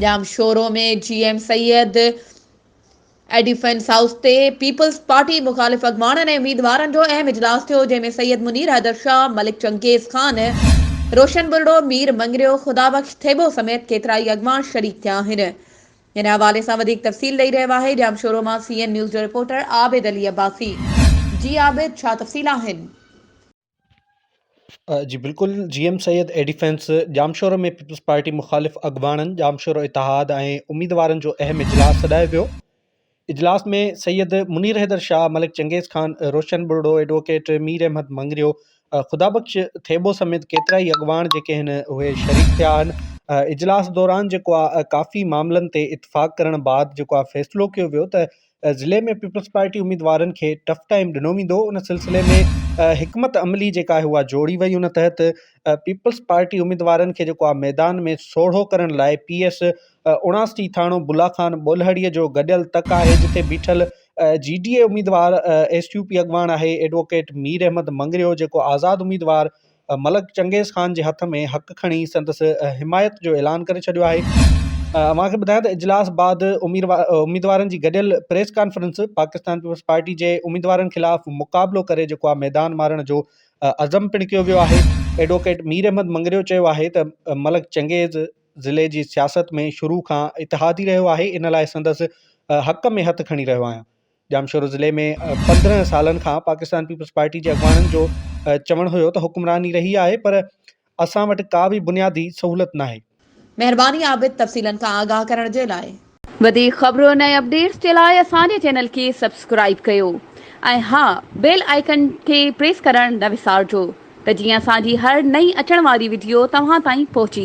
Jamshoro ۾ G M Syed Elephant House تي peoples party مخالف اڳواڻن ۽ اميدوارن جو اهم اجلاس ٿيو، جنهن ۾ سيد منير حيدر شاهه، ملڪ چنگيز خان، روشن ٻرڙو، مير مڱريو، خدا بخش ٿيٻو سميت ڪيترائي اڳواڻ شريڪ ٿيا آهن. ان حوالي سان وڌيڪ تفصيل ڏئي رهيو آهي ڄامشورو مان سي اين نيوز جو رپورٽر عابد علي عباسي. جي عابد ڇا تفصيل آهن؟ جي بلڪل G M Syed Elephant Jamshoro ۾ Peoples Party مخالف اڳواڻن ڄامشورو اتحاد ۽ اميدوارن جو اهم اجلاس سڏايو ويو اجلاس ۾ سيد منير حيدر شاهه ملڪ چنگيز خان روشن ٻرڙو ايڊووڪيٽ مير احمد مڱريو خدا بخش ٿيٻو سميت ڪيترائي اڳواڻ جيڪي آهن اهي شريڪ ٿيا آهن اجلاس دوران جيڪو آهي ڪافي معاملن تي اتفاق ڪرڻ بعد جيڪو آهي فيصلو ڪيو ويو ته ضلعي ۾ پيپلز پارٽي اميدوارن کي ٽف ٽائيم ڏنو ويندو ان سلسلي ۾ حڪمت عملي جيڪا آهي اها جوڙي وئي ان تحت پيپلز پارٽي اميدوارن کي جيڪو آهي ميدان ۾ سوڙهو ڪرڻ لاء پي ايس 79 ٿاڻو بلا خان ٻولهڙي جو گڏيل تڪ آهي جتي بيٺل جي ڊي اي اميدوار ايس يو پي اڳواڻ آهي ايڊووڪيٽ مير احمد مڱريو جيڪو آزاد اميدوار ملڪ چنگيز خان جي هٿ ۾ حق کڻي سندس حمايت جو اعلان ڪري ڇڏيو آهي. اوهان کي ٻڌايان ته اجلاس بعد اميدوارن جي گڏيل press conference Pakistan peoples party جي اميدوارن خلاف مقابلو ڪري جيڪو آهي ميدان مارڻ جو عزم پڻ ڪيو ويو آهي. ايڊووڪيٽ مير احمد مڱريو چيو آهي ته ملڪ چنگيز ضلعي جي سياست ۾ شروع کان اتحادي رهيو آهي ان لاء سندس حق ۾ هٿ کڻي رهيو آهيان. ڄامشورو ضلعي ۾ 15 سالن کان پاڪستان پيپلز پارٽي جي اڳواڻن جو چوڻ هيو ته حڪمراني رهي آهي پر اسان وٽ ڪا به بنيادي سهولت ناهي. مهرباني عابد تفصيلن کان آگاهه ڪرڻ جي لاء. وڌيڪ خبرن ۽ اپڊيٽس جي لاء اسان جي چينل کي سبسڪرائيب ڪيو ۽ ها بيل آئيڪن کي پريس ڪرڻ نه وسارجو ته جيئن اسان جي هر نئين اچڻ واري وڊيو توهان تائين پهچي.